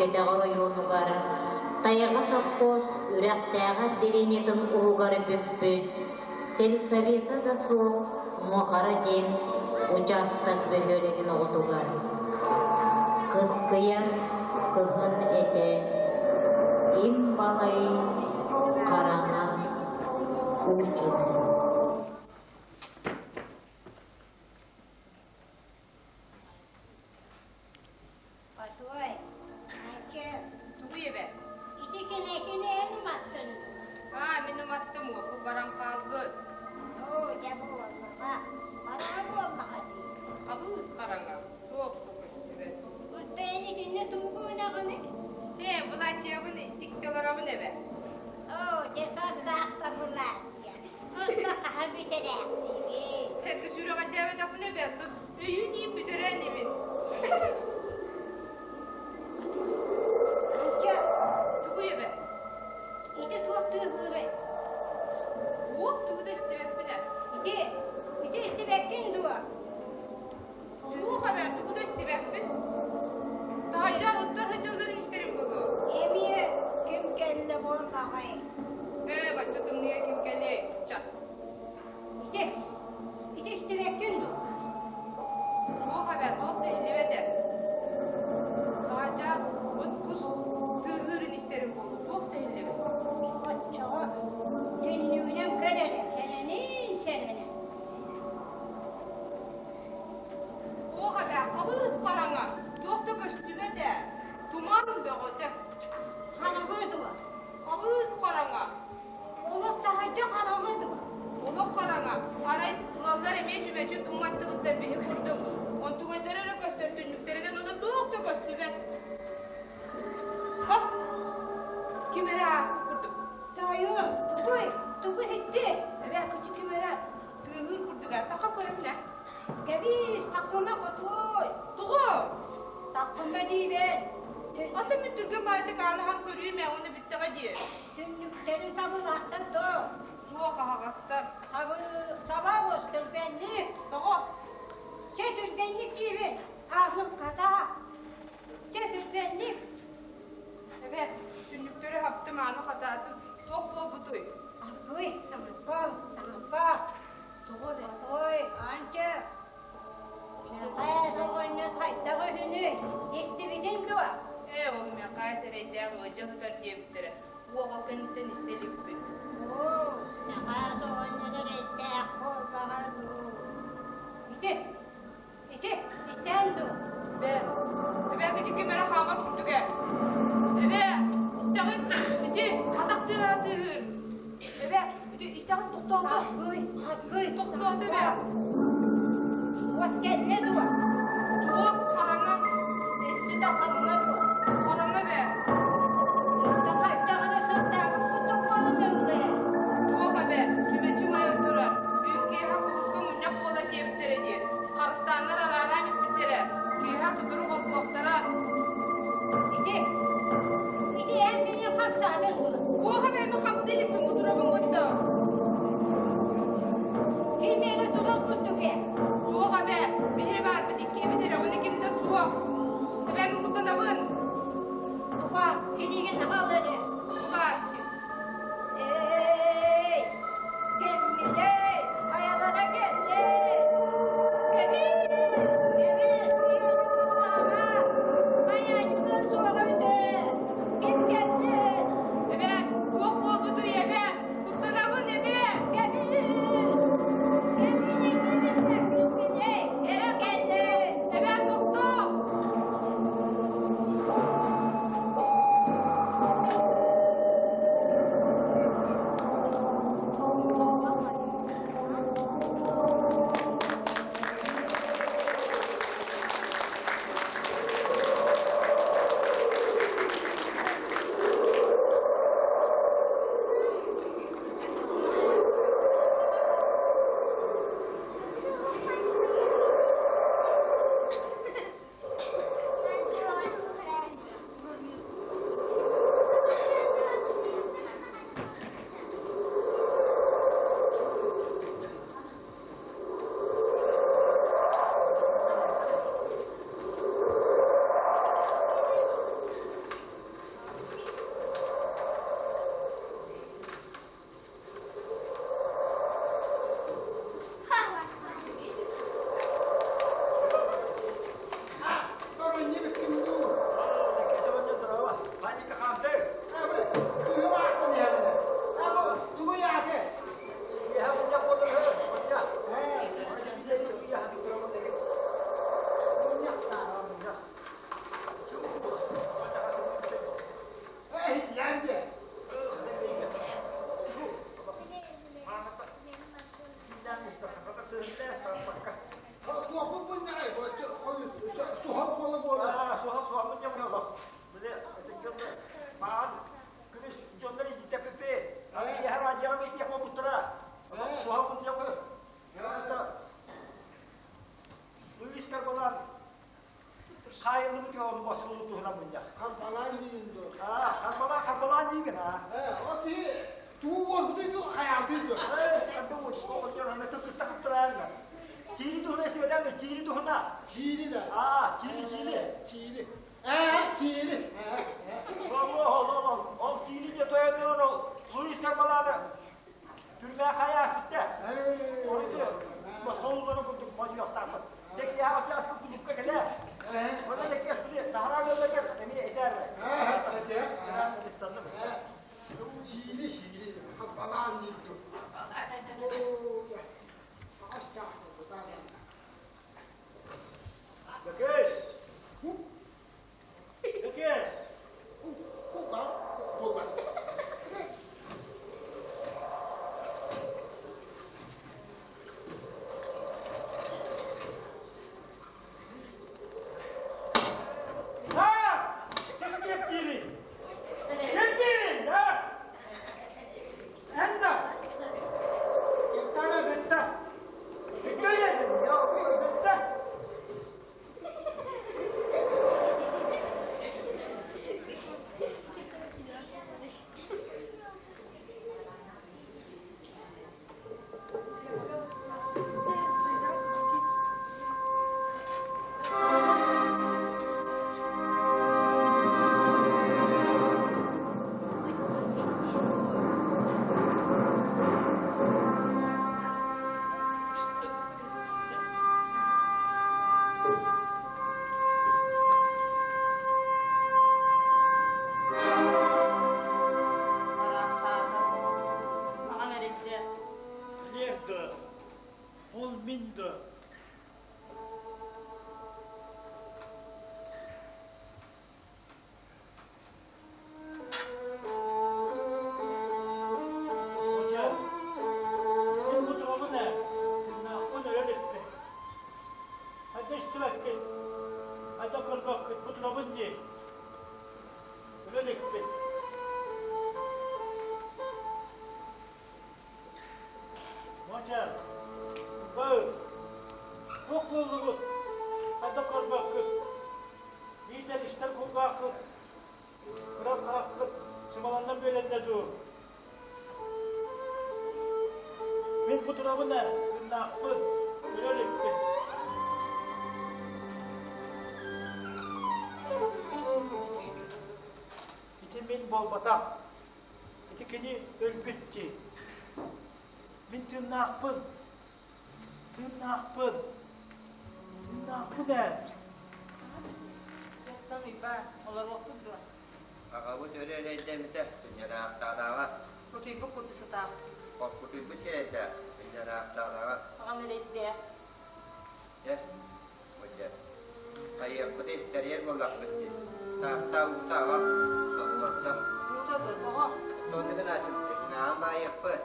кэтэх оройуонугар Тайҕа совхоз үрэхтээҕи отделениетын уһугар бүкпүт сельсовета да суох Муохара диэн учаастак бөһүөлэгин оҕотугар. Кыскыйар кыһын этэ, им балай хараҥа куучуна. Постой, Наче, Тугуй эбэ? Ити кэнэкини эн уматтын. Аа, мин уматтым, уопу баран хаалбыт. Оо, дьэ буоллаҕа. Хараҥа буоллаҕа дии. Хабыыс хараҥа, туох да көстүбэт. Онто эн итиннэ тугу гынаҕыный? Ээ, былаачыйабын тиктэлэрэбин эбэ. Оо, дьэ сордоох былаачыйа. Онто хаһан бүтэрээхтиигин? Эгэ сүрэҕэлдээбэтэхпинэ эбэ, оттон өйүүн иин бүтэрэн ибин. Анча, Тугуй эбэ? Ити туох тыаһыырый? Уох тугу да истибэппин ээ. Ити, ити истибэккин дуо? Суох эбэ, тугу да истибэппин. Таһырдьа ыттар сылдьалларын истэрим буолуо. Эмиэ ким кэллэ буоллаҕай? Ээ, бачча тымныйа ким кэлиэй? Ча. Ити, ити истибэккин дуо? Суох эбэ, туох да иһиллибэт ээ. Таһырдьа ыт-кус тыаһыырын истэрим буолуо, туох да иһиллибэт. Оччоҕо түннүгүнэн көр эрэ, сэрэнин, сэрэнин. Туох эбээ, хабыс хараҥа, туох да көстүбэт ээ, туман бөҕөтө. Хараҥа дуо? Хабыс хараҥа. Олох таһырдьа хараҥа дуо? Олох хараҥа. Арай ыаллар эмиэ чүмэчи тумматтыбыт да биһи курдук. Онтугайдара эрэ көстөр түннүктэринэн онно туох да көстүбэт. Хоп! Ким эрэ ааспыт курдук. Таайым, тугуй? Тугу иһитти? Эбээ, кычы ким эрэ тыаһыыр курдук ээ. Таха көрүмнэ. Кэбиис, таххыма хотуой. Тоҕо? Таххыма диибин. Ата мин түргэн баайдык аалаһан көрүүм ээ, уонна бүттэҕэ дии. Түннүктэри сабылаахтар дуо? Суох аһаҕастар. Сабы, сабабыс, түргэнник. Тоҕо? Чэ, түргэнник диибин. Ааһын хатаа. Чэ, түргэнник. Эбээ, түннүктэри хаптым, ааны хатаатым. Туох буолбутуй? Аргыый, саҥарба, саҥарба. Тоҕо эрэ? Ой, Аанча, Мэхээс оҕонньор хайдах үһүнүй? Истибитиҥ дуо? Ээ, ол Мэхээс эрэйдээх ыалдьа сытар диэбиттэрэ. Уох ол кэнниттэн истэ иликпин. Оо, Мэхээс оҕонньор эрэйдээх буоллаҕа дуу. Ити, ити, истээн дуу? Эбээ, эбээ ити ким эрэ хаамар курдук ээ. Эбээ, истэҕин, ити атах тыаһа тыаһыыр. Эбээ, ити истэҕин тохтоото. Аргыый, аргыый, Тохтоото эбээ. Уот кэллэ дуо? Туох хараҥа? Өссө да хараҥа дуо? Хараҥа эбээ. Хайдаҕына сылтаабыт курдук буолан ылла ээ. Туох эбээ, чүмэчи умайан турар. Бүгүн киэһэ кулуупка мунньах буолар диэбиттэрэ дии. Харыстааннар араараан испиттэрэ. Киэһэ сотору холбуохтара. Ити, ити эн билин хамсаатыҥ дуо? Туох эбээ, мин хамсыы иликпин кутурабын кытта. Ким эрэ турар курдук ээ. Суох эбээ, биһири баарбыт иккиэбит эрэ, уонна ким да суох. Эбээ, мин куттанабын. Туха, илиигин аҕал эрэ. Туха. Эй, кэллилэй, хайалара кэллэ? Кэбиис, кэбиис, киһи Хайааччылар суоҕа үтэ. Ким кэллэ? Эбээ, туох буолбутуй, эбээ? Куттанабын, эбээ! Кэбиис! Кэбиис, кэбиис, кэбиис, эбээ кэллэ! Эбээ, тохтоо! а? Туу буолбутуй дуу, хайаабытый дуу? Чиили туһуна истибэтэн чиили туһуна. Чиили да. А, чиили, чиили. Чиили. Ээ, чиили. Ол, ол, ол, ол чиили де тоян ол. Луис Кармалана. Түрмэ хайаас битте. Ойду. Босхоллору курдук модьуохтаахпыт. Чек яа час кулукка кэлэ. Онно леккес таһараа өллөкер эмиэ этэр. Чиили, чиили. Балаан иирду. Лөкөс! Лөкөс! Аҕам эрэйдээх. Лерда, ол мин да. Hoca, мин бу туругун ээ, тыыннаахпын өлөр эппин. Хайда истибэккин, хайда көрбөккүт, бу турабын дии. Өлө иликпин. Моча, бау, туох буоллугут? Хайда көрбөккүт? Биитэр истэр кулгааххыт, кырар хараххыт сымаланна бүөлэннэ дуу? Мин бу турабын ээ, тыыннаахпын, өлө иликпин. Ити мин буолбатах. Ити кини өлбүт дии. Мин тыыннаахпын. Тыыннаахпын. Тыыннаахпын ээ. Оттон Уйбаан, олоруохпут дуо? Аҕабыт өрө эрэйдэммитэ, сынньараахтаатаҕа. Утуйбут курдук сытаах. Хоппутуйбут сирэйдээх, сынньараахтаатаҕа. Аҕам эрэйдээх. Дьэ, дьэ, хайыахпытый, тэрийэр буоллахпыт дии. Таахтаа уутааҕа, соллордо. Уута да, тоҕо? Оттон гынааччыбыт, наам баайыахпыт.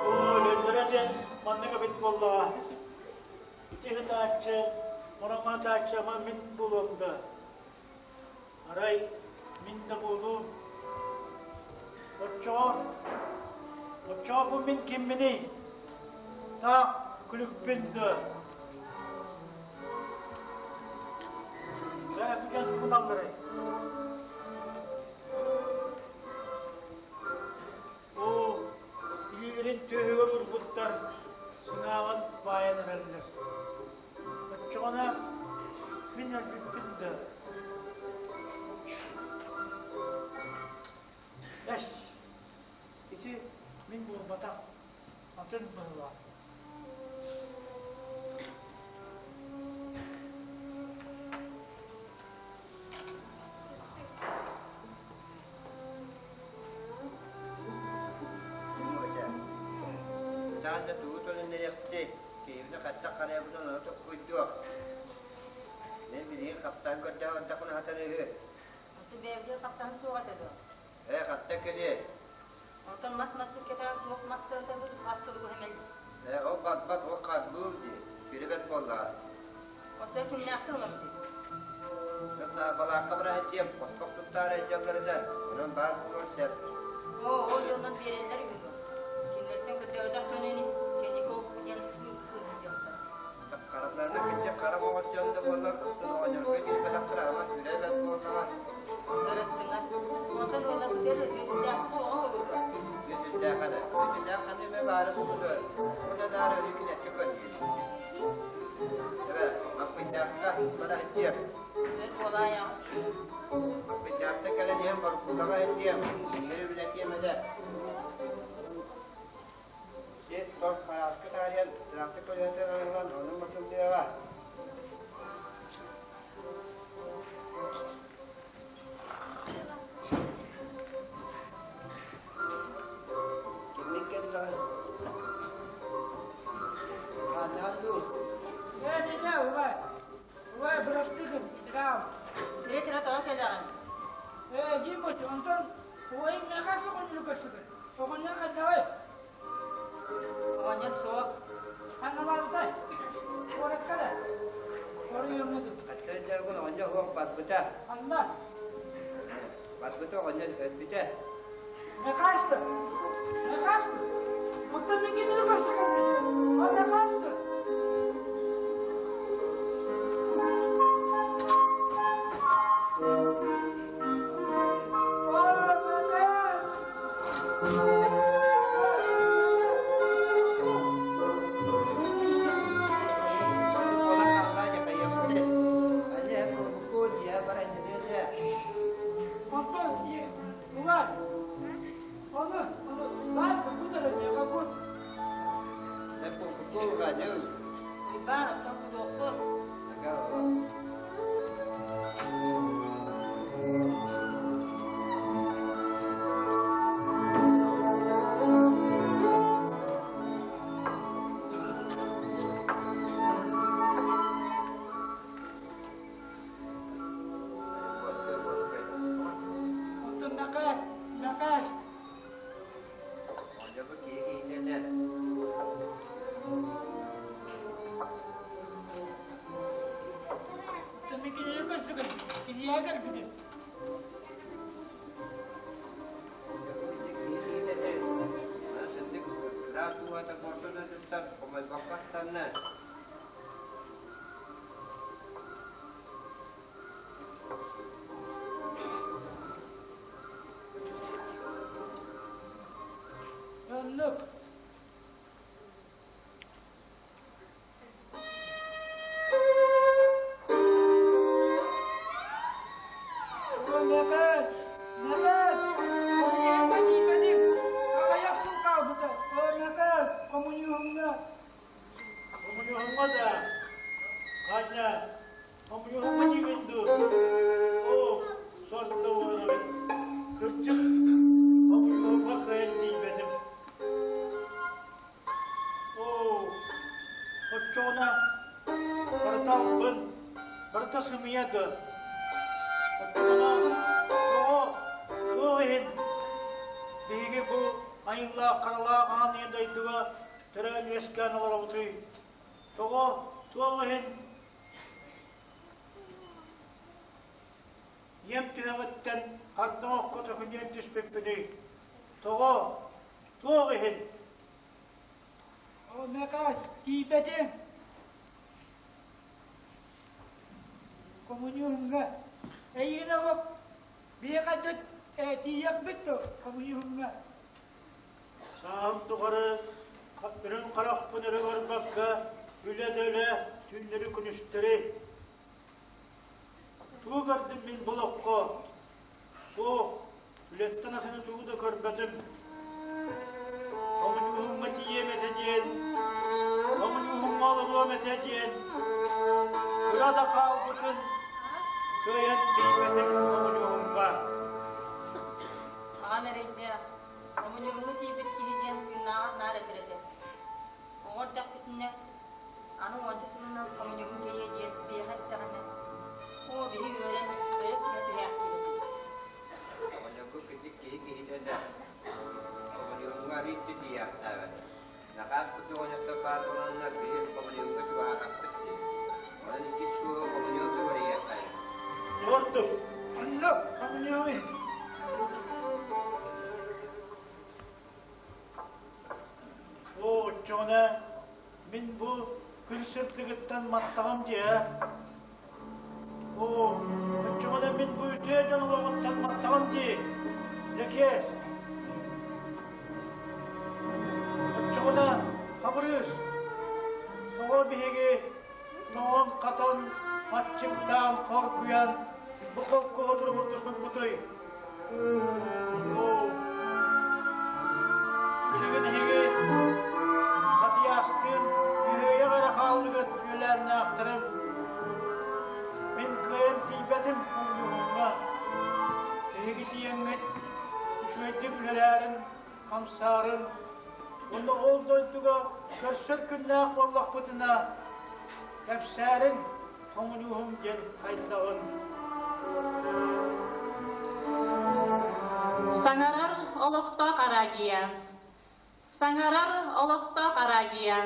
Оо, өлөллөрө диэн маннык эбит буоллаҕа. Ити ыһытааччы, мурамаатааччы ама мин буолуом да. Арай мин да буолуум. Оччоҕо, оччоҕо бу мин кимминий? Таах күлүкпүн дуо? Бээ, бу дьон куталларый? Оо, илиилэрин түөһүгэр урбуттар, сыҥааҕын баайан эрэллэр. Оччоҕуна мин өлбүппүн да. Эс, ити мин буолбатах, атын быһыылаах. Ытаан да тугу төлөннөрүөхпүтүй? Киһибини хаттах харайабытын ону токкуйдуох. Мин билигин хаптаан көрдөөх ардахпын аһатан үһү. Оттон бэйэбитигэр хаптаһын суох этэ дуо? Ээ, хатта кэлиэй. Оттон мас мастык кэтэҕэр туох мас кырытабыт, ас суругу хэмэл. Ээ, ол батбат, ол хатбыыл дии. Сүрүбэт буоллаҕа. Оттон кимнээхтэн олордуй? Саарбалаахха быраһайдыам, хоспох туттаары дьалларыда, онон баар буолуон сөп. Оо, ол дьоннор биэрэллэр үһү дуо? Кинилэртэн көрдөөбөтөх көнөнү, кэнники ол диэн сыыһдьыахтар. Хараларына кырдьык хара моҕос дьон да буолла. өрүү кинэччи көрдүүр. Эбэ, Маппыйдаахха бара сылдьыам. Өр буолаайаҕын. Маппыйдаахта кэлэн иһэн Борукулаҕа сылдьыам, кинилэри үлэлэтиэм этэ. Сир тос харааска таарыйан, тыраахтыр көлөһөтө ылан, онон мочуллуоҕа. Кимник кэллэҕэ? Хааннаан дуу? Ээ, дьэ, убай. Убай, бырастыы гын, итигаам. Тире-тире тоҕо кэлэҕин? Ээ, дьиибут, онтон убайым миэхэ оҕонньору көрсүбүт. Оҕонньор хайдаҕый? Оҕонньор суох. Ханналаабытай? Куоракка да? Оройуоҥҥа дуу? Хаттан дьаргын оҕонньор суох барбыта. Ханна? Барбыта оҕонньор өлбүтэ. Мехаста! Мехаста! Оттон мин кинини көрсө кэлбитим. О, Мехаста! О, Мехас! Онтон Убай, ону, ону, баай курбут эрэ миэхэ кут. Уйбаан, оттон кутуохпут. Оттон накаас, накаас. Оттон мин кинини көрсүгүн, киниэхэ кэлбитим. Оннук. О, Накаас, Накаас, коммуньюҥҥа тиийбэтим. Аҕыйах сыл хаалбыта. О, Накаас, коммуньюҥҥа. Хомуньуһуҥҥа да, ханна, хомуньуһуҥҥа диигин дуу? Оо, сордо буолар эбит. Кырдьык, хомуньуһуҥҥа кыайан тиийбэтим. Оо, оччоҕуна барыта албын, барыта сымыйа дуо? Оччоҕуна тоҕо, туох иһин биһиги бу айыллаах харалаах аан ийэ дойдуга төрөөн үөскээн олоробутуй? Тоҕо, туох иһин ийэм түһэҕиттэн хардам окко төкүнүйэн түспүппүнүй? Тоҕо, туох иһин? О, Мекас, тиийбэтиҥ. Коммунизмҥа. Эйигин оҕо биһиэхэ тиийиэхпит дуо коммунизмҥа? Сааһым тухары үрүҥ харахпын өрө барбакка үлэ да үлэ, түүннэри-күнүстэри. Тугу көрдүм мин бұл окко? Суох, үлэттэн атыны тугу да көрбөтүм. Хомуньууһуҥҥа тиийиэм этэ диэн, хомуньууһуҥҥа олоруом этэ диэн, кыра да хаалбытын кыайан тиийбэтим хомуньууһуҥҥа. Аҕам эрэйдээх, Хомуньууһуҥҥа тиийбит киһи диэн тыыннааҕар наар этэр этэ. Оҕо эрдэхпитинэ, аны уонча сылынан хомуньууһум кэлиэ диэн биһиэхэ эттэҕинэ, оо, биһи үөрэн, өрө түһэ түһээхтиибит. Оҕонньорго кырдьык киһи киһитэ да, хомуньууһуҥҥа арыычча тиийээхтээбэт. Накаас курдук оҕонньоттор баар буоланнар биһи хомуньууһуҥҥа чугаһаатахпыт дии. Онон иккис суолу хомуньууһум да уларыйыахтаах. Ордук. Оннук, коммунизм. Оо, оччоҕуна мин бу күн сырдыгыттан маттаҕым дии, Оо, оччоҕуна мин бу үтүө дьон олоҕуттан маттаҕым дии, Лэкиэс. Оччоҕуна, Хабырыыс. Тоҕо биһиги тоҥон-хатан, аччыктаан, хоргуйан бу холкуоһу туругурдуспуппутуй? Оо, билигин эһиги Матыйаастыын үһүөйэх эрэ хааллыгыт үөлээннээхтэрим. Мин кыайан тиийбэтим умньуһуҥҥа. Эһиги тиийэҥҥит үчүгэйдик үлэлээрин, хамсаарын, уонна ол дойдуга көрсөр күннээх буоллахпытына, кэпсээриҥ, хомуньууһум диэн хайдаҕын. Саҥарар олохтоох араадьыйа. Саҥарар олохтоох араадьыйа.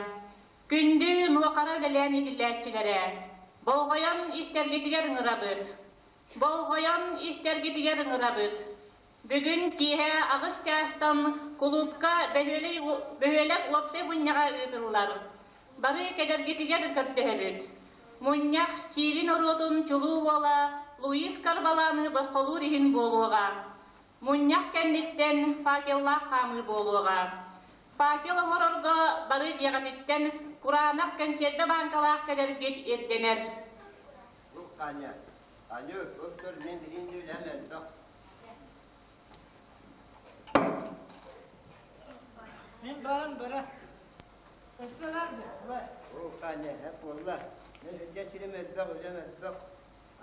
Күндү нуокара үлэлээн иитиллээччилэрэ, болҕойон истэргитигэр ыҥырабыт. Болҕойон истэргитигэр ыҥырабыт. Бүгүн киэһэ аҕыс чаастан кулуупка бөһүөлэк уопсай мунньаҕа ыытыллар. Бары кэлэргитигэр көрдөһөбүт. Мунньах Чили норуотун чулуу уола Луис Карбаланы босхолуур иһин буолуоҕа. Мунньах кэнниттэн факеллаах хаамыы буолуоҕа. Факел оҥорорго бары дьиэҕититтэн кураанах кэнсиэрбэ бааҥкалаах кэлэргит ирдэнэр. Туох Таня? Аню, көр мин билигин үлэм элбэх. Мин баран бара. Өссө барды, бар. Оо, Таня, эп буолла. Мин сылдьар сирим элбэх, үлэм элбэх.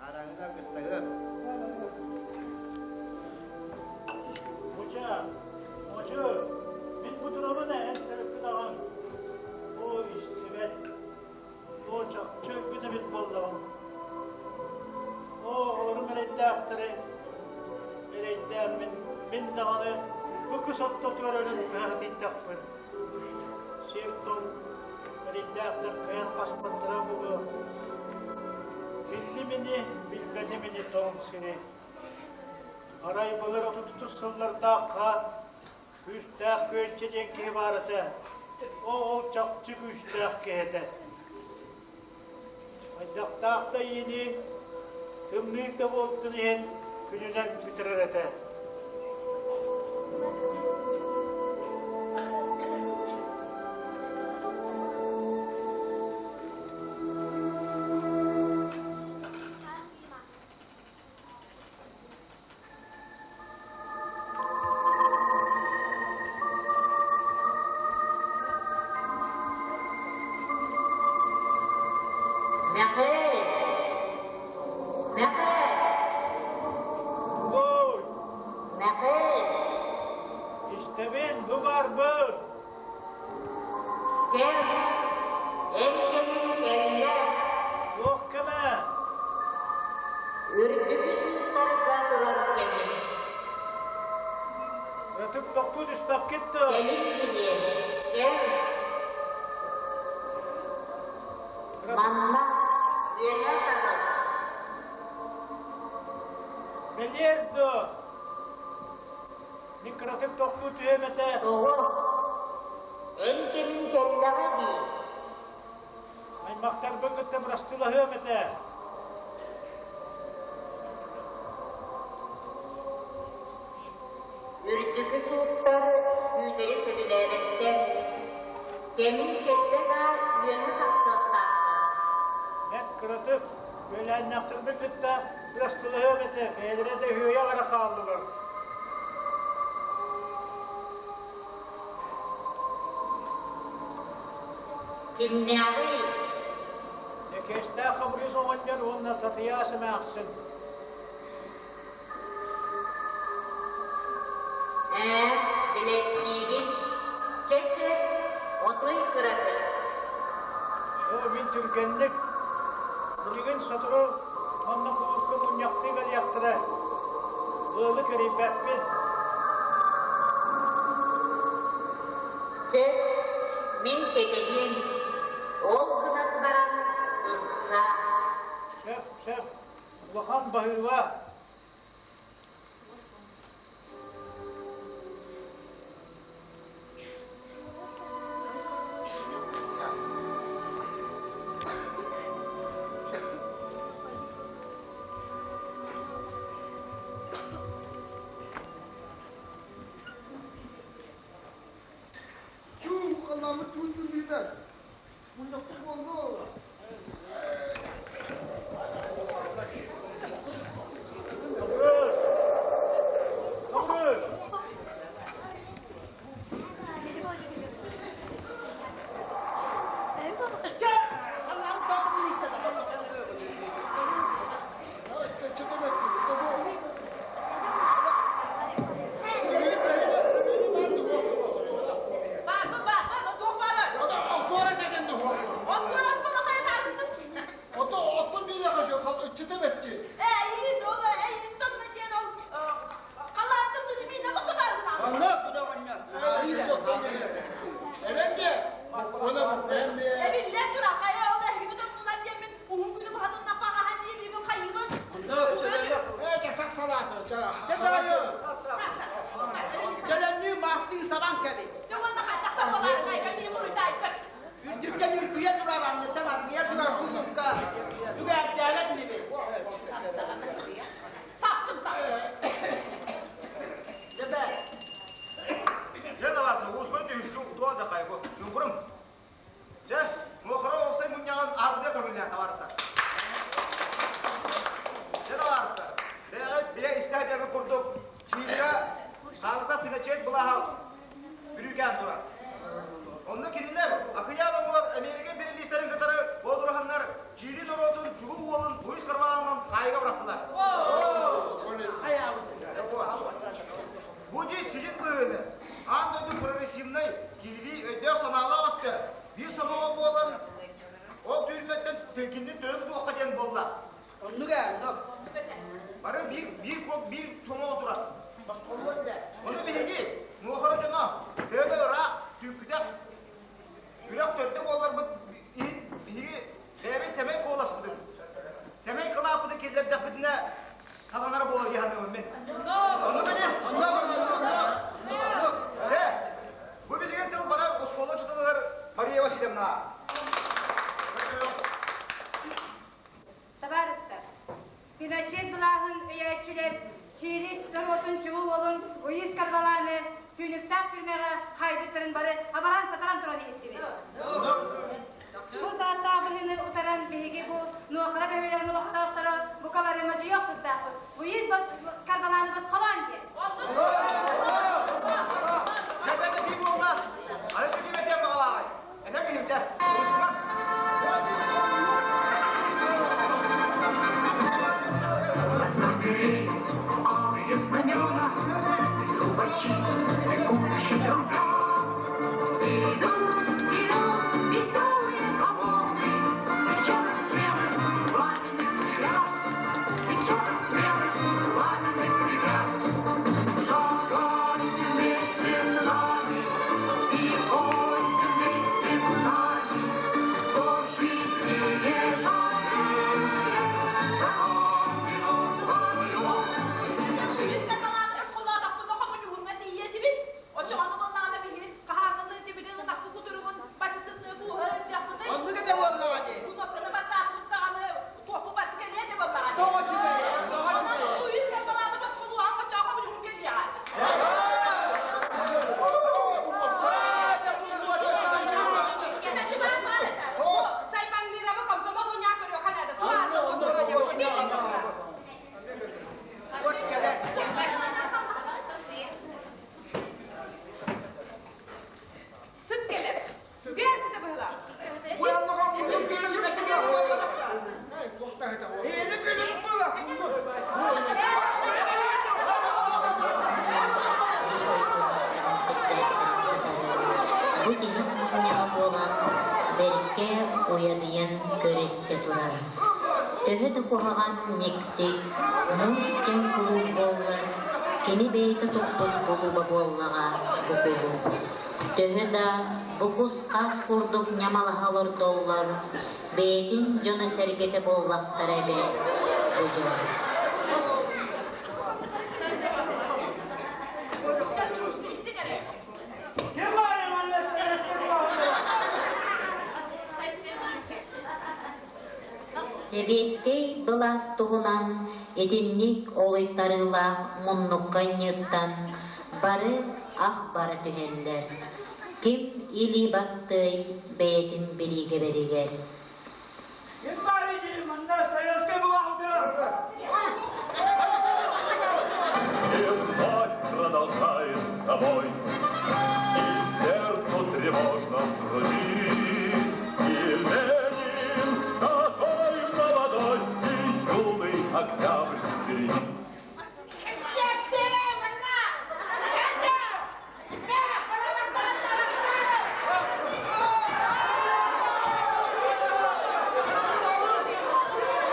Араҥна кыттаһыам. Муча, Мучу, мин бу турабын эн төрөппүт аҕаҥ. Оо, истибэт. Оо, чахчы өлбүт эбит буоллаҕым. Оо, оҕолорум эрэйдээхтэри эрэйдээммин, мин даҕаны бу кыс ортотугар өлөн кыһатыйдахпын. Сир-тон эрэйдээхтэр кыайан хаспаттара буолуо. Биллим ини, билбэтим ини тоҥ сири. Арай былыр 33 сыллардаахха Күүстээх күөлчэ диэн киһи баар этэ. Ол чахчы күүстээх киһи этэ. Хайдахтаах да иини тымныы да буолтун иһин күнүнэн бүтэрэр этэ. Мэхээ! Мэхээ! Ой! Мэхээ! Истэбин, бу барбыт! Кэм, эн кэмиҥ кэллэ. Туох кэмэ? Үрдүкү сыыстарга турар кэмиҥ. Ытык тохтуу түспэккит дуо? Кэлин билиэ, кэл. Манна үөһэ таҕыс. Бэлиэр дуо? Мин кыратык тохтуу түһүөм этэ. Тоҕо? Эн кэмиҥ кэллэҕэ дии. Аймахтарбын кытта бырастыылаһыам этэ. Үрдүкү сууттар күүтэри сөбүлээбэттэр. Кэмиҥ кэллэ да үөһэ тахсыахтааххын. Бэрт кыратык үөлээннэхтэрбин кытта бырастылаһыам этэ, бэйэлэрэ да үһүөйэх эрэ хааллылар. Кимнээҕий? Лэкиэстээх Хабырыыс оҕонньор уонна Татыйаас эмээхсин. Ээ, билэттиибин. Чэ, чэ, отой кыракый. Оо, мин түргэнник. Билигин сотору манна кулуупка мунньахтыы кэлиэхтэрэ. Ыалы кэрийбэппин. Чэ, мин кэтэһиэм. Ол гынан баран ыксаа. Сөп, сөп. Улахан баһыыба. Чуу, халлааммыт туун түллүүтэ. Мунньахпыт буоллу. табаарыстар. Дьэ, табаарыстар, бэйэҕит билэ истээдэҕи курдук Чиилигэ Саҥса Пиночет былааһа бүрүүкээн турар. Онно кинилэр акыйаан уҥуор Америка империалистарын кытары боотураһаннар Чили норуотун чулуу уолун Луис Карваланан хаайыга бырахтылар. Бу дьиэ сидьин быһыыны аан дойду прогрессивнай, киһилии өйдөөх-санаалаах өттө биир сомоҕо буолан, ол түүрмэттэн тилгинни төлөн туохха диэн буолла. Оннук ээ, оннук. Бары биир биир биир сомоҕо турар. Ону биһиги Муохара дьоно төһө да ыраах, түүкүтэх, үрэх төрдө буолларбыт иһин биһиги бэйэбит сэмэй куоласпытын, сэмэй кылааппытын киллэрдэхпитинэ сатанара буолар дии саныыбын мин. Оннук ини? Оннук, оннук, оннук. Оннук. Дьэ, бу билигин тыл барар оскуола учууталыгар Мария Васильевна. Табаарыстар, Пиночет былааһын өйөөччүлэр Чили норуотун чулуу уолун Луис Карваланы түүнүктээх түрмэҕэ хаайбыттарын бары абаран-сатаран туран иһиттибит. Бу сааттаах быһыыны утаран биһиги бу Нуохара бөһүөлэгин олохтоохторо бука бары модьуйуох тустаахпыт. Луис Карваланы босхолоон диэн. Дьэ, ким буолла? Аны ситим этиэн баҕалааҕай? Этэ киһитэ. Идут, идут веселые колонны, Девчонок смелых, пламенных ребят, Девчонок смелых, пламенных ребят. Шагайте вместе с нами и пойте вместе с нами, Кто жизни не жалеет, за родину свою. Үс салааны босхолоотохпутуна хомуньуһуҥҥа тиийиэтибит. Оччоҕону буоллаҕына биһи хаһааҥҥыны тибитин ынахпыт кутуругун бачытынныы кууһа ыдьахпытый. Оннук этэ буоллаҕа дии. Кунуопканы баттаатыбыт даҕаны туохпут барыта кэлиэ этэ буоллаҕа дии. Тоҕо үчүгэй, тоҕо Онон үчүгэй. Луис Карбалааны босхолуоҕаҥ оччоҕо хомуньуһун кэлиэҕэ. Сайбаҥныырабы комсомол мунньаҕа көрүөххэ наада. Сыт кэлэр. Үгээр сыта быһылаах. Бу тиһэх мунньаҕа буолан, бэркэ уйадыйан көрүстэ турар. Төһө да куһаҕан никсик, муус чэҥ кулууп буоллар, кини бэйэтэ туппут кулууба буоллаҕа бу кулууп. Төһө да бу кус-хаас курдук ньамалаһа олордоллор, бэйэтин дьоно-сэргэтэ буоллахтара эбээт бу дьон. Сэбиэскэй былаас туһунан итинник олуйтарыылаах муннукка анньыыттан бары ах бара түһэллэр. Ким илии баттыай бэйэтин бириигэбэригэр. Ким баарый дии манна советскай былааһытыгар? И вновь продолжает собой, И сердцу тревожно в груди, И Ленин такой молодой, И юный октябрь впереди.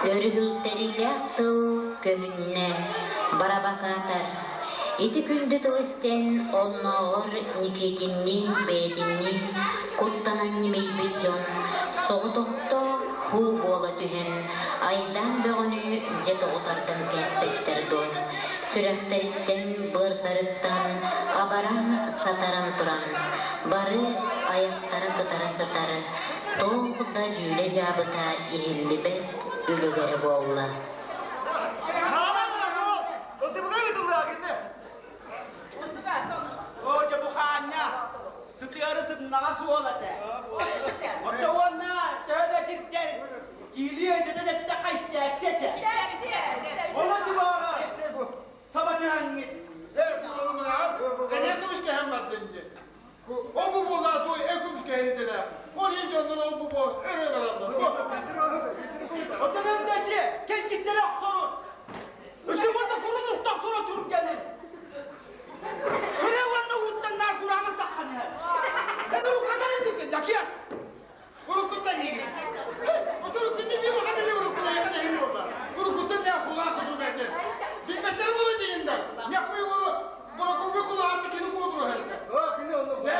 Өрүһүлтэриилээх тыл көһүннэ, барабакаатар. Ити күндү тыл истэн, оннооҕор Никитинниин бэйэтинниин куттанан ньимийбит дьон соҕотохто һуу буола түһэн, айдаан бөҕөнү дьэ тоҕу тардан кээспэттэр дуо? Сүрэхтэриттэн, быардарыттан абаран-сатаран туран, бары айахтара кытара сытар, туох да дьүүлэ-дьаабыта иһиллибэт үлүгэрэ буолла. Оо, дьэ бу хаанньа, сытыары сымнаҕас уол этэ. Оччо уонна төһө да кирдэр, киили истээччи этэ. Ону дьыбаара саба түһэҥҥит. Эмиэ көмүскэһэн бардын дии. Ол бу буоллаа туой эн көмүскэһэритэлээ. Ол иһин дьоннор ол бу буол өрө бараллар. Отон өндөчи кэлгиттэрэ охсорун. Үсүгүнда курун уста охсоро тургэнин. Күрэ уонна ууттан наар кураанах таххан иһэр. Эн уруккатан этикин, Дакиас. Уруккуттан иигин. Уруккуттан дии баха дии уруккуттан иһин буолла. Уруккуттан не хулаа худубете. Сикметтер буолу дигин да. Яппый уру Буракулга кулаатты кини куотуру хелте. Де,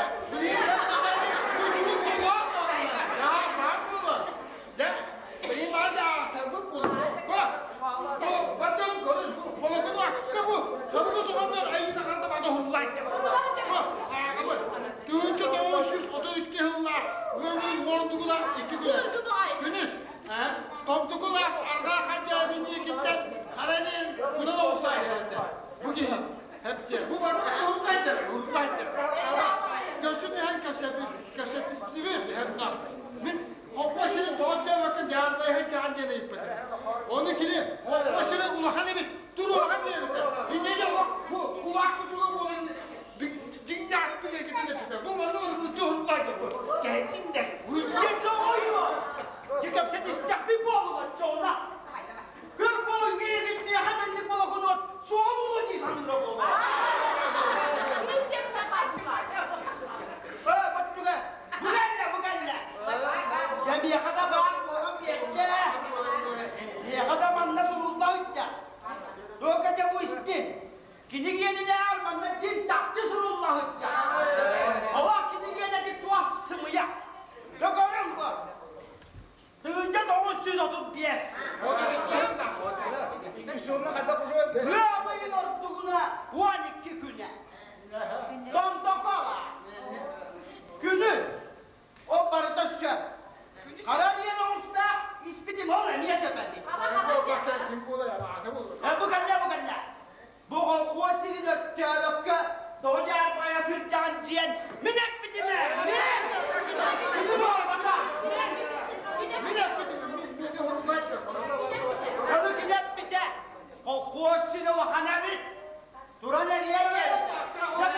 Күнүс, томтукулаас арҕаа хадьаатын диэкиттэн харанын кунан оҕусаа Бу киһи Хепте, бу бар уруккайдар, уруккайдар. Көрсө түһэн кэпсэтистибит, Мин хоппо сирин тоҕо тээбэккэ дьаарбайһы дьаан диэн ыйыппытым. Ону кини хоппо сирин улахан эбит, туруоҕа диэбитэ. Инньэ бу кулаак кутуга буолан дьиҥнээх билэргитин эппитэ. Бу манна уруччу уруккайдар бу. Кэһэтин да. Дьэ тоҕойуо! Дьэ кэпсэтистэхпит буолума, чоҕуна. Көр буол миигин миэхэ дэнник болокунуот суоҕа буолуо дии саныыра буолуо. Э, бөттүгэ, бу кэллэ, бу кэллэ. Дьэ миэхэ да баар буолан биэрдэ. Миэхэ да манна сурулла ычча. Туохха дьэ бу истин. Кини гиэнинээр манна дьин чахчы сурулла ычча. Олох кини гиэнэти туох сымыйа. Дөгөрүм бу. 1935. Ыам ыйын ордугуна 12 күнэ. Томтоко алаас. Күнүс. Ол барыта сөп. Хара диэн оҕустаах испитим ол эмиэ сөп эбит. Бу кэннэ, бу кэннэ. Бу холкуос сирин өттөөбөккө тоҕо дьаарбайа сылдьаҕын диэн мин эппитим ээ! Мин! Кини буолбата! Мин эппитим, мин мин Ону кини эппитэ, холкуос сирэ улахан эбит, туран эриэ диэбитэ. Дьэ,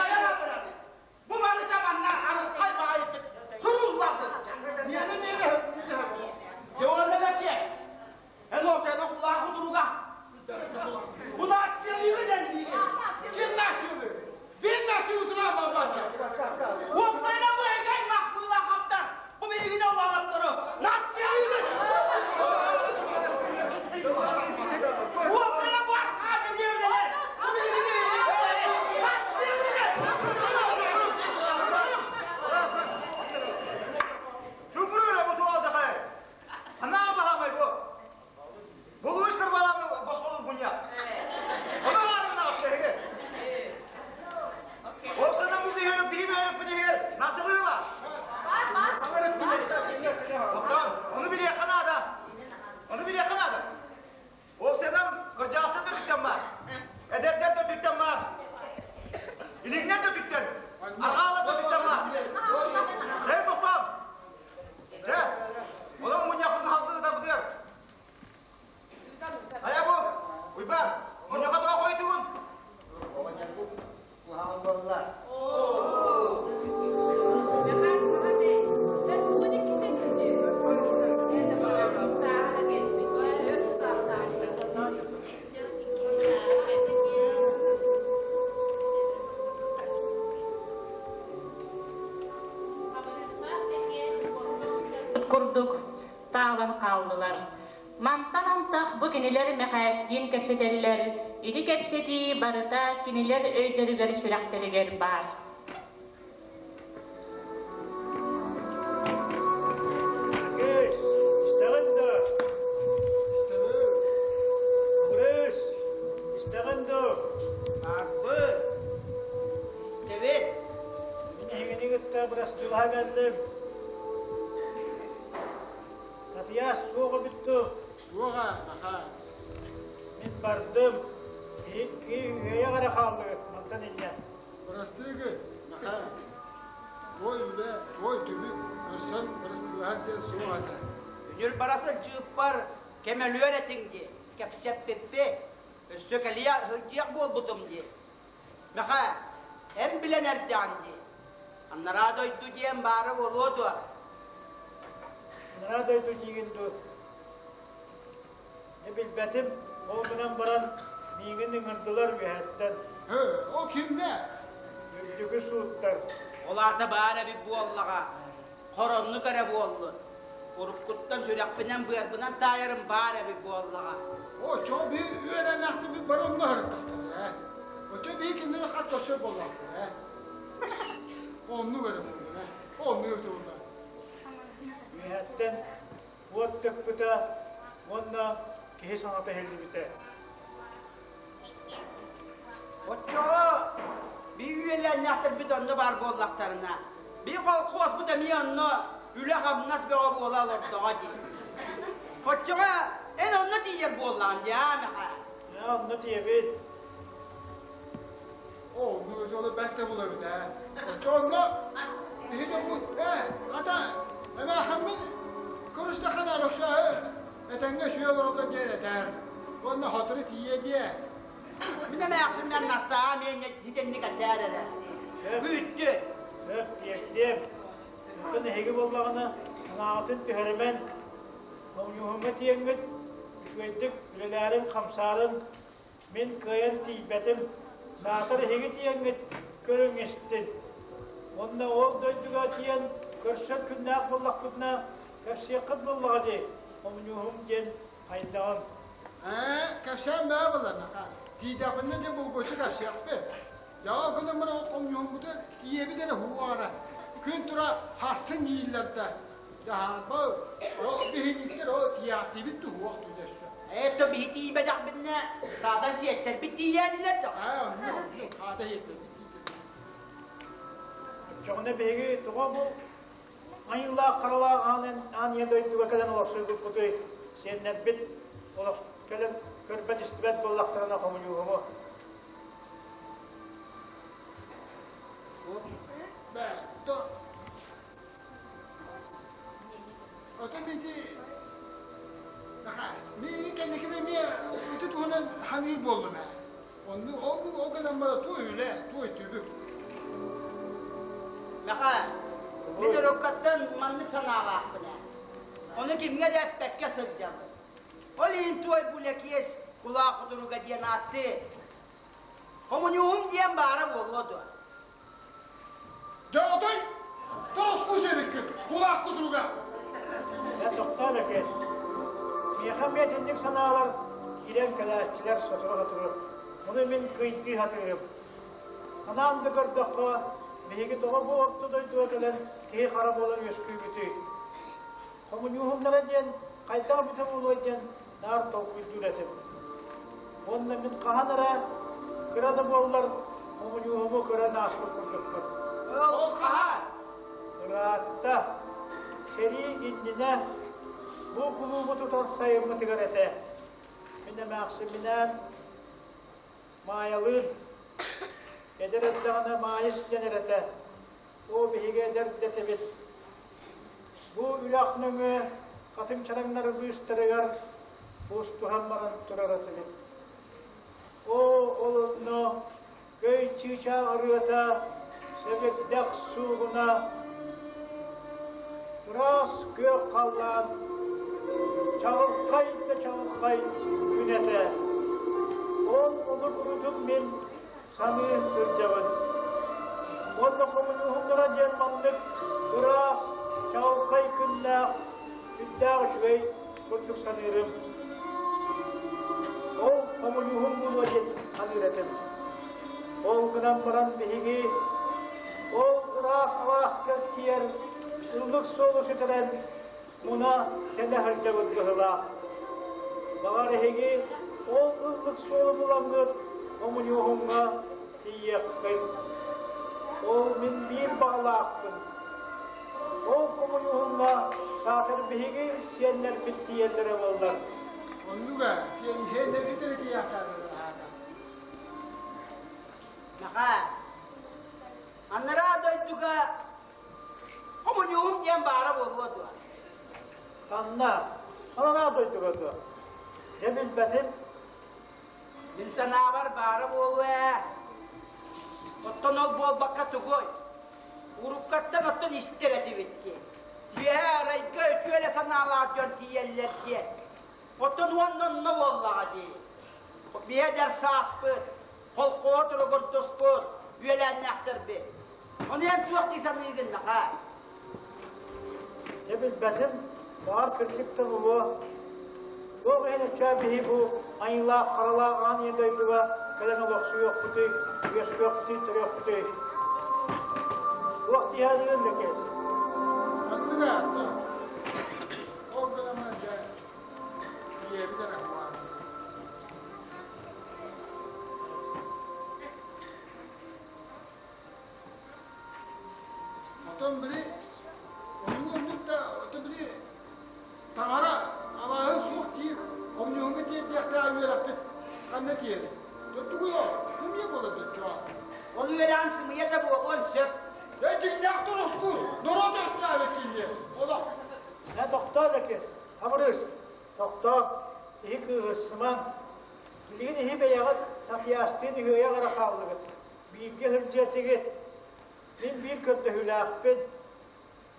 Бу барыта манна арылхай баҕайытык сурулла сылдьар. Миэнэ миэнэ Дьэ уонна лэкиэс, эн уопсайынан кулаах утуруга. Бу нациялыыгы дэнниигин. Ким нациялыыр? Бин нациялы турар балбаачча. Уопсайынан бу эйгэ аймах быылаахаптар, бу биһигини олоороптору нациялыыгын. Уопсайынан бу архаа дэриэбинэлэр, бу биһигини нациялыыгын. Чугурура бу туалдахай. Ханаа баһамай бу. Булуус кырбалааны босхолуур мунньах. Ону хаарыгына аптыһыгы. Опсана бу биһи биһи биһи нациялыы бар. Оттон ону билиэххэ наада. Ону билиэххэ наада. Опсанан кырдьаҕастар да бүттэн бар. Эдэрдэр да бүттэн бар. Илиҥнэр да бүттэн. Арҕаалар да бүттэн бар. Эй, тохтоом. Дьэ, онон мунньахпытын халгыы ытарбытыгар. Хайа бу, Уйбаан, мунньахха тоҕо хойдугун? Оҕонньорбут куһаҕан буолла. Курдук таалан хааллылар. Мантан антах бу кинилэр Мэхээстиин кэпсэтэллэр, ити кэпсэтии барыта кинилэр өйдөрүгэр-сүрэхтэригэр баар. Кыыс, истэҕин дуо? Кыыс, истэҕин дуо? Арбы, истэбит. Мин эһигини кытта бырастыылаһа кэллим. Татыйаас суох эбит дуо? Суоҕа, Нахаас. Мин бардым. Икки үөйэх эрэ хааллыгыт мантан инньэ. Бырастыыгы, Нахаас. Туой үлэ, туой түбүк, көрсөн бырастыылаһар диэн суох этэ. Үнүр бара сылдьыыппар. Кэмэлүөр этиҥ дии, кэпсэппиппит. Өссө кэлиэ сылдьыах буолбутум дии. Мэхэ, эн билэн эрдэҕин дии. Анараа дойду диэн баара буолуо дуо? Анараа дойду диигин дуу? Дьэ билбэтим, ол гынан баран миигин ыҥырдылар үөһэттэн. Ол кимнэ? Үрдүкү сууттар. Ол аата баар эбит буоллаҕа. Хороннук эрэ буоллун. Уруккуттан сүрэхпинэн-быарбынан таайарым баар эбит буоллаҕа. Оччо би үөрэннэхтик бары онно һырыттахтар ээ. Оччо би кинини хат көрсөр буоллахтар ээ. Оннук эрэ буоллун ээ. Оннук эбит буолла. Үөһэттэн уот тыкпыта уонна киһи саҥата иһиллибитэ. Оччоҕо би үөлээннээхтэрбит онно баар буоллахтарына, би колхуоспут эмиэ онно үлэ-хамнас бөҕө буола олордоҕо дии. Оччоҕо эн онно тиийэр буоллаҕын дии, аа, Мэхээс? Ээ, онно тиийэбит. Оо, ну дьолу бэрт булабыт ээ. Оччо онно биһи дьоммут ээ, хата эмээхэммин көрүстэххинэ Алексей этэҥҥэ үчүгэй олороллор диэн этэр. Уонна сотору тиийиэ диэ. Мин эмээхсиммэр Настаа эмиэ итинник этээр эрэ. Бүттү. Сөп тиэрдиэм. Оттон эһиги буоллаҕына санааҕытын түһэримэн, хомуньууһуҥҥа тиийэҥҥит үчүгэйдик үлэлээрин-хамсаарын мин кыайан тиийбэтим. Саатар эһиги тиийэҥҥит көрүҥ истин. Уонна ол дойдуга тиийэн көрсөр күннээх буоллахпытына кэпсиэххит буоллаҕа дии, хомуньууһум диэн хайдаҕын. Ээ, кэпсээн баа буланаха. Тиийдэхпинэ дьэ булгуччу кэпсиэхпит. Дьаҕа гынан баран хомуньууһуммутугар тиийэбит эрэ һууаара. Күн тура хассын дииллэр да. Дьаһаанба, ол биһиниктэр ол тиийээхтиибит туһуох түнэссө. Это биһи тиийбэтэхпитинэ, саатан сиэттэрбит тиийээнилэр да. Аа, оннук, оннук, хаата сиэттэрбит тиийдилэр. Оччоҕуна биһиги тоҕо бу айыллаах харалаах аан ийэ дойдуга кэлэн олохсуйбуппутуй сиэннэрбит олох кэлэн көрбөт-истибэт буоллахтарына хомуньууһугу. Бэ, то Отон ити миигин кэнникин эмиэ ити туһунан ханыыр буоллум ээ. Оннук оннук ол гынан баран туой үлэ, туой түбүк. Мэхээс, мин уруккаттан маннык санаалаахпын ээ. Ону кимҥэ да эппэккэ сылдьабын. Ол иһин туой бу Лэкиэс кулаах кутуруга диэн ааттыы. Хомуньууһум диэн баара буолуо дуо? Дьэ отой тоҕус эбиккит, кулаах кутуруга. Дьэ тохтоо Лэкиэс. Миэхэ эмиэ итинник санаалар киирэн кэлээччилэр сотору-сотору. Ону мин кыйтыы сатыырым. Анаан да көрдөххө, биһиги тоҕо бу орто дойдуга кэлэн киһи-хара буолан үөскүүбүтүй? Хомуньууһуннара диэн хайдах эбитэ буолуой диэн наар толкуйдуур этим. Уонна мин хаһан эрэ кыра да буоллар хомуньууһуму көрөн ааспыт курдукпун. Ол хаһан? Ыраатта. Сэрии иннинэ бу кулуубу тутар сайыммытыгар этэ. Мин эмээхсимминээн Маайалыын эдэр эрдэҕинэ Маайыс дэнэр этэ. Оо, биһиги эдэр да этибит. Бу үрэх нөҥүө хатыҥ чараҥнары быыстарыгар куустуһан баран турар этибит. Оо, ол онно көй чыычаах ырыата, сэбирдэх суугуна, ыраас күөх халлаан, чаҕылхай да чаҕылхай күн этэ. Ол ону курутун мин саныы сылдьабын. Уонна хомуньууһуннара диэн маннык ыраас, чаҕылхай күннээх, сүрдээх үчүгэй курдук саныырым. Ол хомуньууһум буолуо диэн саныыр этим. Ол гынан баран биһиги ол ыраас алааска тиийэр ыллык суолу сүтэрэн муна кэлэ сылдьабыт быһыылаах. Баҕар эһиги ол ыллык суолу буламмыт хомуньууһуҥҥа тиийиэххит. Ол мин биир баҕалаахпын. Ол хомуньууһуҥҥа саатар биһиги сиэннэрбит тиийэллэрэ буоллар. Оннуга сиэннэрбит эрэ тиийээхтээдилэр аата. Мэхээс, анараа дойдуга Хомуньууһум диэн баара буолуо дуо? Ханна? Анараа дойдуга дуо? Дьэ билбэтим. Мин санаабар баара буолуо ээ. Оттон ол буолбакка тугуй? Уруккаттан оттон истэр этибит дии. Үөһэ арайга үтүө эрэ санаалаах дьон тиийэллэр диэн. Оттон уонна онно буоллаҕа дии. Биһи эдэр сааспыт, холкуо туругурдуспут, үөлээннээхтэрбит. Ону эн туох дии саныыгын, Нахаас? Дьэ билбэтим, баҕар кырдьык да буолуо. Туох иһин өчөө биһи бу айыылаах харалаах аан ийэ дойдуга кэлэн олохсуйуохпутуй, үөскүөхпүтүй, төрүөхпүтүй? Туох дии саныыгын Лэкиэс? Оннук аата. Ол гынан дьэ ийэбит эрэ Оттон били оннук оннук да оттон били таҥара абааһы суох диир хомуньууһуҥҥа тиэрдиэхтээх үөрэхпит ханна тиийэрий? Тугуй ол? Кимиэ буолар доччоо? Ол үөрэҕин сымыйа да буолуон сөп. Э дьиҥнээх тоноскуус норуот өстөөхө киирдэ. Олох. Э тохтоо Лэкиэс, Хабырыыс, тохтоо, иһи кыыһырсымаҥ. Билигин иһи бэйэҕит Татьястыын үһүөйэх эрэ хааллыгыт. Бииргэ сылдьыатыгыт. Мин биир көрдөһүүлээхпин.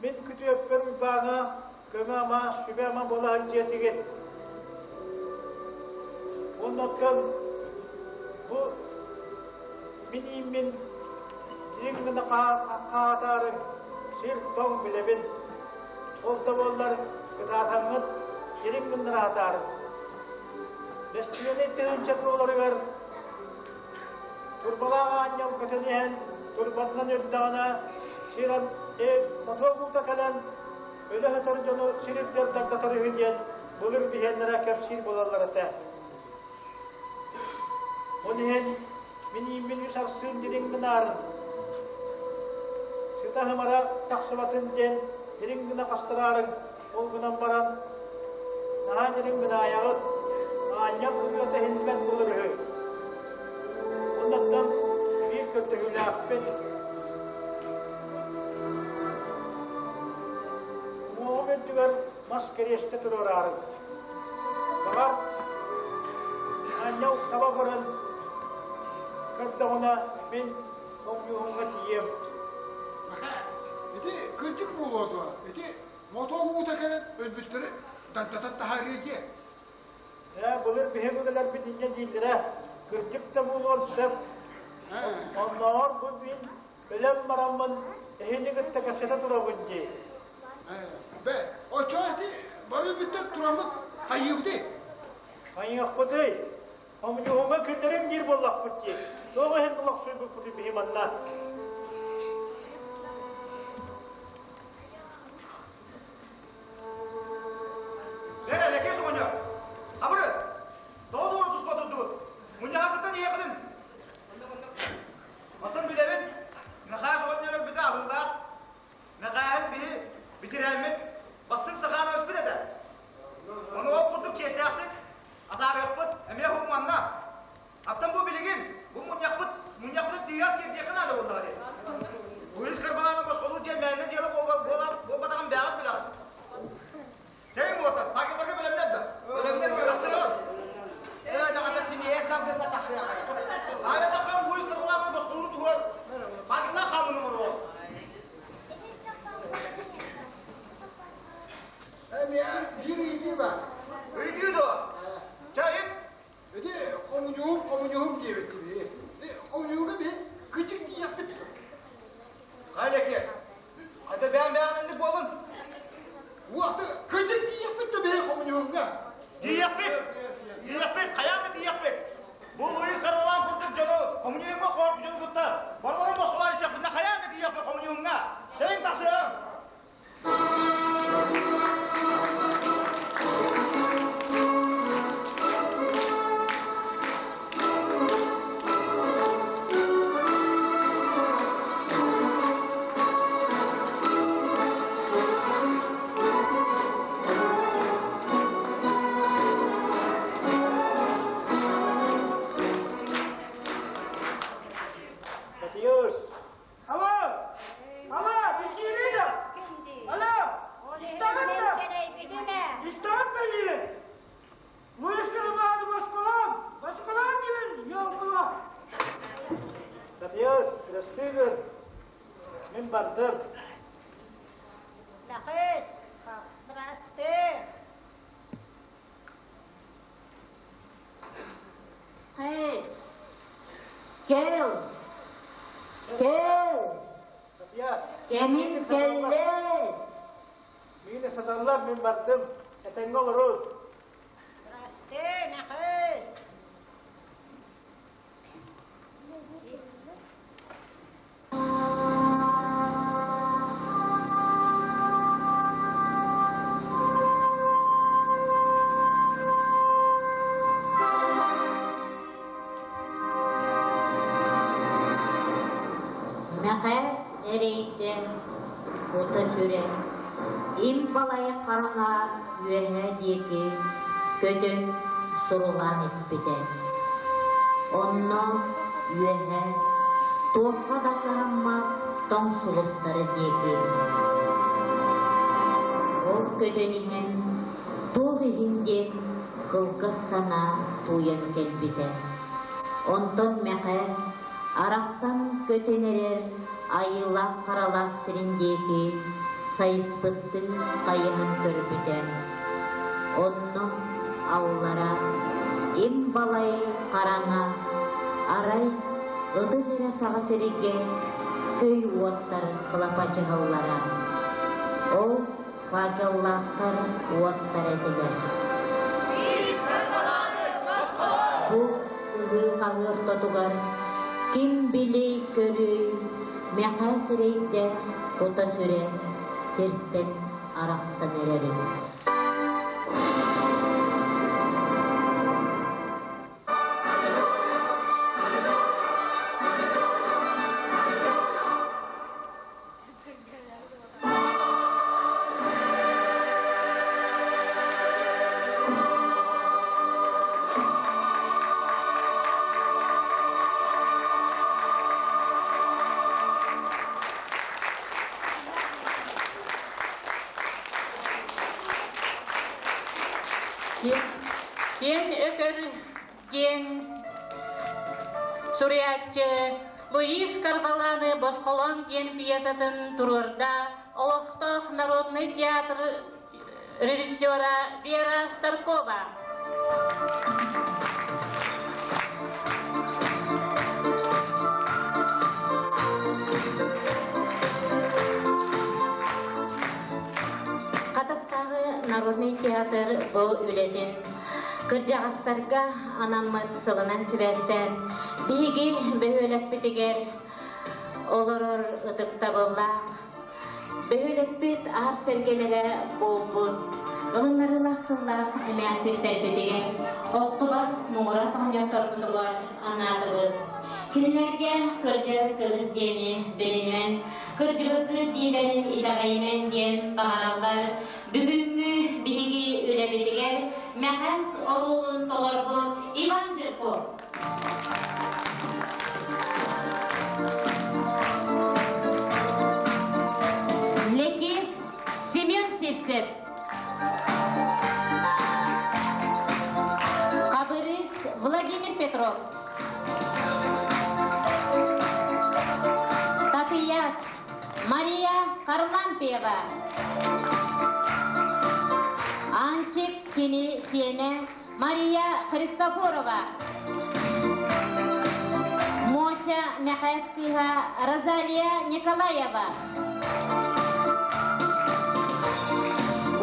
Мин күтүөппэр Уйбааҥҥа көмө-ама, сүбэ-ама буола сылдьыатыгыт. Уонна оттон бу мин ииммин дириҥ гына хаатаарыҥ, сир тоҥ билэбин. Ол да буоллар кытаатаҥҥыт дириҥ гыннара аһатаарыҥ. Бэстилиэнэй тыһыынча туоларыгар Турбалаах аанньал көтөн иһэн турбатынан үрдэҕинэ сир мотуок уута кэлэн өлө сытар дьону сир үрдүгэр дагдатар үһү диэн былыр биһиэннэрэ кэпсиир буолаллар этэ. Ол иһин мин ииммин үс арсыын дириҥ гынаарын, сыта хымара тахсыбатын диэн дириҥ гына хастараарыҥ, ол гынан баран наһаа дириҥ гынаайаҕыт, аанньал ырыата иһиллибэт буолар үһү. Оннуттан биир көрдөһүүлээхпит. Уҥуоҕум үрдүгэр мас кэриэстэ туруораарын. Баҕар, аанньал таба көрөн көрдөҕүнэ мин хомуньууһуҥҥа тиийиэм. Ити кырдьык буолуо дуо? Ити мотуок уута кэлэн өлбүттэри дагдатан таһаарыа диэ. Ээ, былыр биһи быгаларбыт инньэ дииллэрэ. Кырдьык да буолуон сөп. Оннооҕор бу мин өлөн бараммын эһини кытта кэпсэтэ турабын дии. Бэ, оччоҕо ити бары өлбүттэр тураммыт хайыыбытый? Хайыахпытый? Хомуньууһуҥҥа күллэрим диир буоллахпыт дии. Туох иһин олохсуйбуппутуй биһи манна? Лена, Лэкиэс оҕонньор! Абырыс! Тоҕо дуора туспа турдугут? Мунньаҕа иһэҕитин! Оттон билэбит, Мэхээс оҕонньор өлбүтэ аһыылаах. Мэхээһин биһи битирээммит бастыҥ сахаана өспүт этэ. Ону ол курдук чиэстээхтик атаарыахпыт, эмиэ уһук манна. Оттон бу билигин, бу мунньахпыт, мунньахпытын тиийэр сиэрдиэххэ наада буоллаҕа дии. Луис Карбалааны босхолуур диэн мээнэ дьыала буолбатаҕын бэйэҕит билэҕит. Тэйиҥ уота, пакеттарга бэлэмнэр да? Бэлэмнэр тахсыаҕын. Ээ, даҕата симиэйэ салгыҥҥа тахсыахай. Аайа тахсан Луис Карбалааны босхолуур туһугар факеллаах хаамыны оҥоруо. Эмиэ биир ыйытыы баар. Ыйытыы дуо? Чэ, ыйыт. Ити хомуньуһум, хомуньуһум диэбиттиби. Хомуньуһуга биһи кыдьык диэхпит. Хайа Лэкиэс, хата бээн-бээн инник буолун. Уохта кыдьык диэхпит да биһи хомуньуһуҥҥа. Диэхпит, диэхпит, хайаан да диэхпит. Бу Луис Карбалаан курдук дьону хомуньуһуҥҥа хоорку дьону кытта барыларын босхолоон истэхпитинэ хайаан да диэхпит хомуньуһуҥҥа. Чэйиҥ тахсыаҕыҥ. бардым. Лахыс, бырастыы. Хэй, кэл, кэл, кэмин кэллэ. Миинэ саталлар, мин бардым. Этэҥҥэ олорун. Бырастыы, Мэхээс. Мэхээс эрэйдэ кута-сүрэ им балай хараҥа үөһэ диэки көтөн сурулаан испитэ. Онно үөһэ туохха да кыһаммат тоҥ сулустара диэки. Ол көтөн иһэн туох иһин диэн кылгас санаа тууйан кэлбитэ. Онтон Мэхээс арахсан көтөн эрэр айыылаах-харалаах сирин диэки сайыспыттыы хайыһан көрбүтэ. Онно аллара им балай хараҥа, арай ытыс эрэ саҕа сиргэ көй уоттар кылапачыһаллара. Ол факеллаахтар уоттар этилэр. Бу ыһыы-хаһыы ортотугар ким билий-көрүй мэхэ сирэйдэ кута-сүрэ сиртэн арахсан эрэрин. Сиэн Өкөр диэн суруйааччы Луис Карваланы Босхолон диэн пьесатын туруорда олохтоох народный театр режиссера Вера Старкова. Хатастааҕы народный театр бу үлэтин кырдьаҕастарга анаммыт сылынан сибээстээн биһиги бөһүөлэкпитигэр олорор ытыктабыллаах бөһүөлэкпит аар сэргэлэрэ буолбут ылыннарыылаах тыллаах эмээхситтэрбитигэр охтубат муҥура оҕонньотторбутугар анаатыбыт. Кинилэргэ кырдьар кырыс диэни билинэн, кырдьыбыккыт диилэрин итэҕэйимэн диэн баҕараллар. Бүгүҥҥү биһиги үлэбитигэр Мэхэс оруолун толорбут Иван Жирков. Лекис Семен Сивцев. Хабырыс Владимир Петров. Татыяс Мария Харлампьева. Анчик кини сиэнэ Мария Христофорова. Моча Мэхээс кыыһа Розалия Николаева.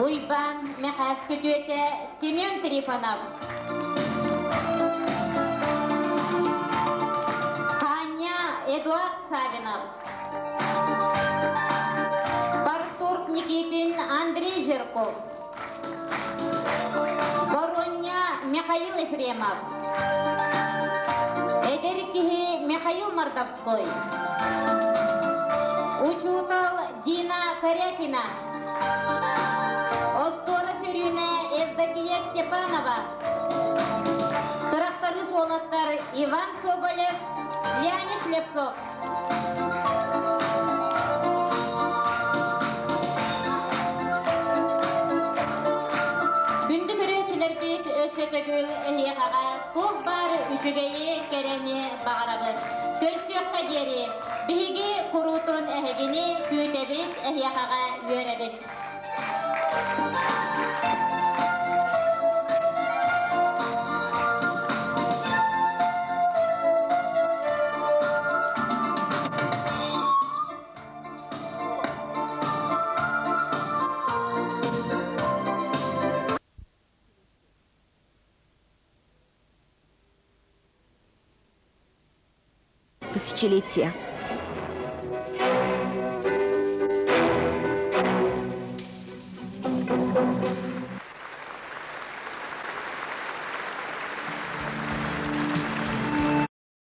Уйбаан Мэхээс күтүөтэ Семен Трифонов. Таня Эдуард Савинов. Артур Никитин Андрей Жирков. Боруонньа Михаил Ефремов. Эдэр киһи Михаил Мордовской. Учуутал Дина Корякина. Остуора сөрүүнэ Евдокия Степанова. Тырахтарыыс уолаттар Иван Соболев, Леонид Слепцов. Күндү көрөөччүлэрбит өссө төгүл эһиэхэҕэ туох баар үчүгэйи, кэрэни баҕарабыт. Көрсүөххэ диэри биһиги куруутун эһигини күүтэбит, эһиэхэҕэ үөрэбит. Тысячелетия.